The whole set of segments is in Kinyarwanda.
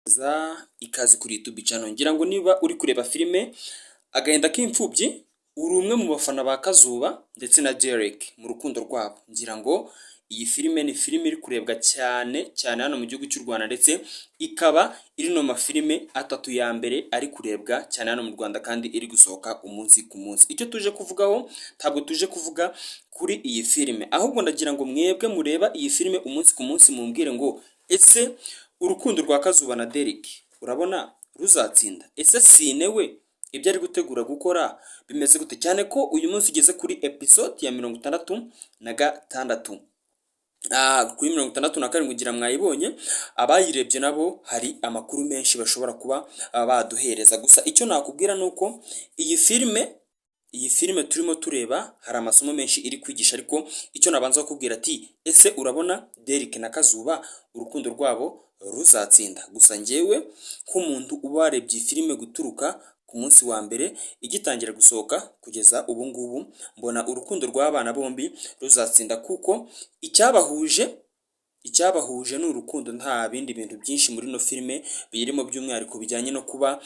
Za ikaze kuri YouTube channel. Ngira ngo niba uri kureba filime Agahinda k'Imfubyi, uri umwe mu bafana ba Kazuba ndetse na Derek mu rukundo rwabo. Ngira ngo iyi filime ni filime iri kurebwa cyane cyane hano mu gihugu cy'u Rwanda, ndetse ikaba iri no mafilime atatu ya mbere ari kurebwa cyane hano mu Rwanda, kandi iri gusohoka umunsi ku munsi. Icyo tuje kuvugaho, ntabwo tuje kuvuga kuri iyi filime, ahubwo ndagira ngo mwebwe mureba iyi filime umunsi ku munsi mumbwire ngo: ese urukundo rwa Kazuba na Derek urabona ruzatsinda? Ese Sine we ibyo ari gutegura gukora bimeze gute? Cyane ko uyu munsi ugeze kuri episode ya 66, kuri 67 ngira mwayibonye. Abayirebye nabo hari amakuru menshi bashobora kuba baduhereza. Gusa icyo nakubwira ni uko iyi filime turimo tureba hari amasomo menshi iri kwigisha. Ariko icyo nabanza kukubwira ati: ese urabona Derek na Kazuba urukundo rwabo ruzatsinda? Gusa njyewe nk'umuntu uba warebye iyi filime guturuka ku munsi wa mbere igitangira gusohoka kugeza ubu ngubu, mbona urukundo rw'abana bombi ruzatsinda, kuko icyabahuje ni urukundo. Nta bindi bintu byinshi muri ino filime birimo, by'umwihariko bijyanye no kuba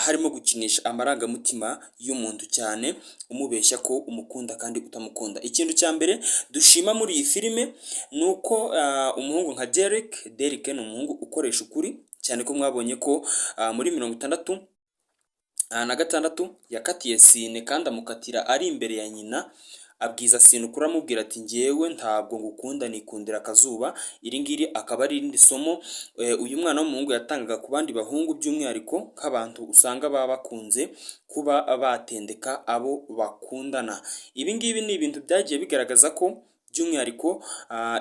harimo gukinisha amarangamutima y'umuntu cyane, umubeshya ko umukunda kandi utamukunda. Ikintu cya mbere dushima muri iyi filime ni uko umuhungu nka Derek ni umuhungu ukoresha ukuri, cyane ko mwabonye ko muri 66 yakatiye Sine, kandi amukatira ari imbere ya nyina. Abwiza Sine ukuri, amubwira ati: "Njyewe ntabwo ngukunda, nikundira Akazuba." Iri ngiri akaba ari irindi somo uyu mwana w'umuhungu yatangaga ku bandi bahungu, by'umwihariko nk'abantu usanga baba bakunze kuba batendeka abo bakundana. Ibi ngibi ni ibintu byagiye bigaragaza ko by'umwihariko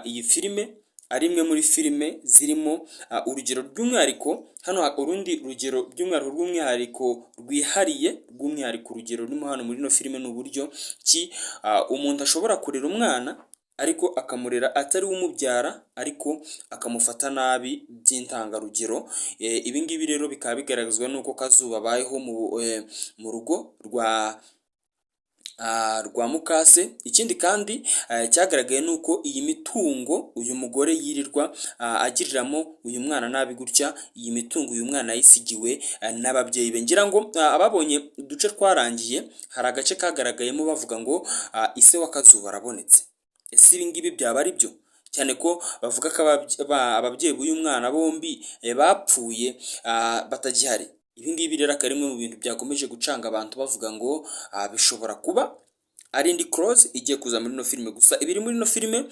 iyi filime ari imwe muri filime zirimo urugero by'umwihariko hano. Urundi rugero by'umwihariko rw'umwihariko rwihariye rw'umwihariko, urugero rurimo hano muri ino filime, ni uburyo ki umuntu ashobora kurera umwana, ariko akamurera atari we umubyara, ariko akamufata nabi by'intangarugero. Ibi ngibi rero bikaba bigaragazwa n'uko Kazuba abayeho mu rugo rwa mukase. Ikindi kandi cyagaragaye ni uko iyi mitungo uyu mugore yirirwa agiriramo uyu mwana nabi gutya, iyi mitungo uyu mwana yayisigiwe n'ababyeyi be. Ngira ngo ababonye uduce twarangiye, hari agace kagaragayemo bavuga ngo ise wa Kazuba arabonetse. Ese ibi ngibi byaba ari byo? Cyane ko bavuga ko ababyeyi b'uyu mwana bombi bapfuye, batagihari. Ibi ngibi rero akaba ari bimwe mu bintu byakomeje gucanga abantu, bavuga ngo bishobora kuba ari indi close igiye kuza muri ino filime. Gusa ibiri muri ino filime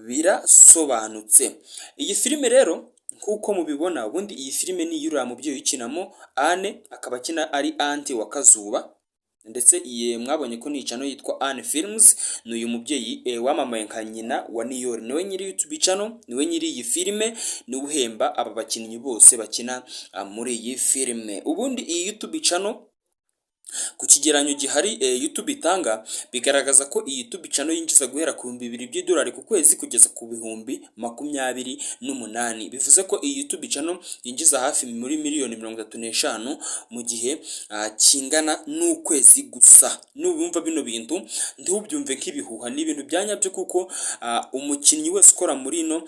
birasobanutse. Iyi filime rero, nk'uko mubibona, ubundi iyi filime ni iy'uriya mubyeyi ukinamo Anne, akaba akina ari aunty wa Kazuba. Ndetse iyi mwabonye ko ni channel yitwa Anne Films. Ni uyu mubyeyi wamamaye nka nyina wa Niyori, niwe nyiri YouTube channel, niwe nyiri iyi filime, niwe uhemba aba bakinnyi bose bakina muri iyi filime. Ubundi iyi YouTube channel, ku kigereranyo gihari YouTube itanga, bigaragaza ko iyi YouTube channel yinjiza guhera ku 2000 by'idolari ku kwezi kugeza ku 28,000. Bivuze ko iyi YouTube channel yinjiza hafi muri miliyoni 35 mu gihe kingana n'ukwezi gusa. Nubumva bino bintu ntiwubyumve nk'ibihuha, ni ibintu bya nyabyo, kuko umukinnyi wese ukora muri ino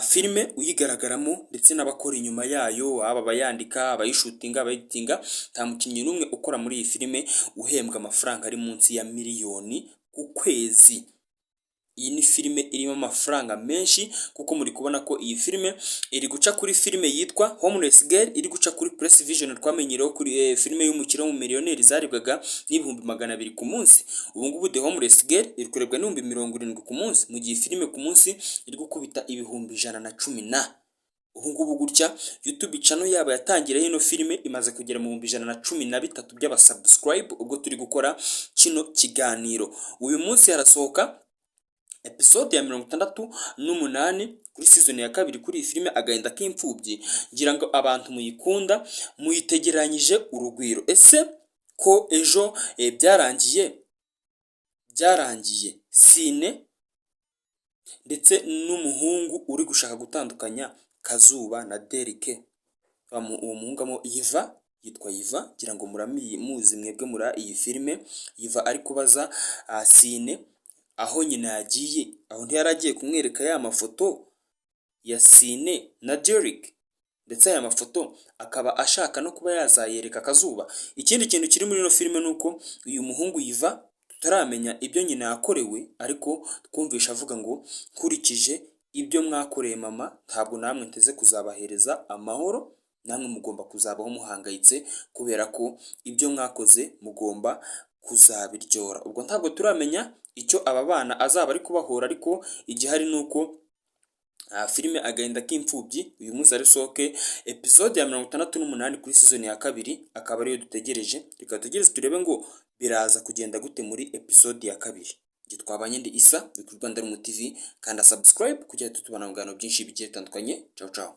filime uyigaragaramo, ndetse n'abakora inyuma yayo, aba abayandika, abayishutinga, abayiditinga, nta mukinnyi n'umwe ukora muri iyi filime uhembwa amafaranga ari munsi ya miliyoni ku kwezi. Iyi ni filime irimo amafaranga menshi, kuko muri kubona ko iyi filime iri guca kuri filime yitwa Homeless Girl, iri guca kuri Press Vision twamenyereweho kuri filime y'umukire w'umumiliyoneri zarebwaga n'200,000 ku munsi. Ubu ngubu The Homeless Girl iri kurebwa n'70,000 ku munsi, mu gihe filime ku munsi iri gukubita 110,000 na ubu ngubu gutya. YouTube channel yabo yatangiriyeho ino filime imaze kugera mu 113,000 by'abasubscribe ubwo turi gukora kino kiganiro. Uyu munsi harasohoka episode ya 68 kuri season ya kabiri kuri iyi filime Agahinda k'Imfubyi. Ngira ngo abantu muyikunda muyitegeranyije urugwiro. Ese ko ejo byarangiye Sine ndetse n'umuhungu uri gushaka gutandukanya Kazuba na Derek, uwo muhungu amo Yiva, yitwa Yiva, ngira ngo muramuzi mwebwe muri iyi filime. Yiva ari kubaza Sine aho nyina yagiye, aho ntiyari agiye kumwereka ya mafoto ya Sine na Derek? Ndetse aya mafoto akaba ashaka no kuba yazayereka akazuba. Ikindi kintu kiri muri ino filime ni uko uyu muhungu Yiva tutaramenya ibyo nyina yakorewe, ariko twumvisha avuga ngo: "Nkurikije ibyo mwakoreye mama, ntabwo namwe nteze kuzabahereza amahoro. Namwe mugomba kuzabaho muhangayitse kubera ko ibyo mwakoze mugomba kuzabiryora." Ubwo ntabwo turamenya icyo aba bana azaba ari kubahora, ariko igihari ni uko filime Agahinda k'Imfubyi uyu munsi ari soke episode ya 68 kuri season ya kabiri, akaba ariyo dutegereje. Reka dutegereze turebe ngo biraza kugenda gute muri episode ya kabiri. Njye twabanye ndi Isa, ni kuri Rwanda Rumu TV. Kanda subscribe kugira ngo tubana mu biganiro byinshi bigiye bitandukanye. Ciao ciao.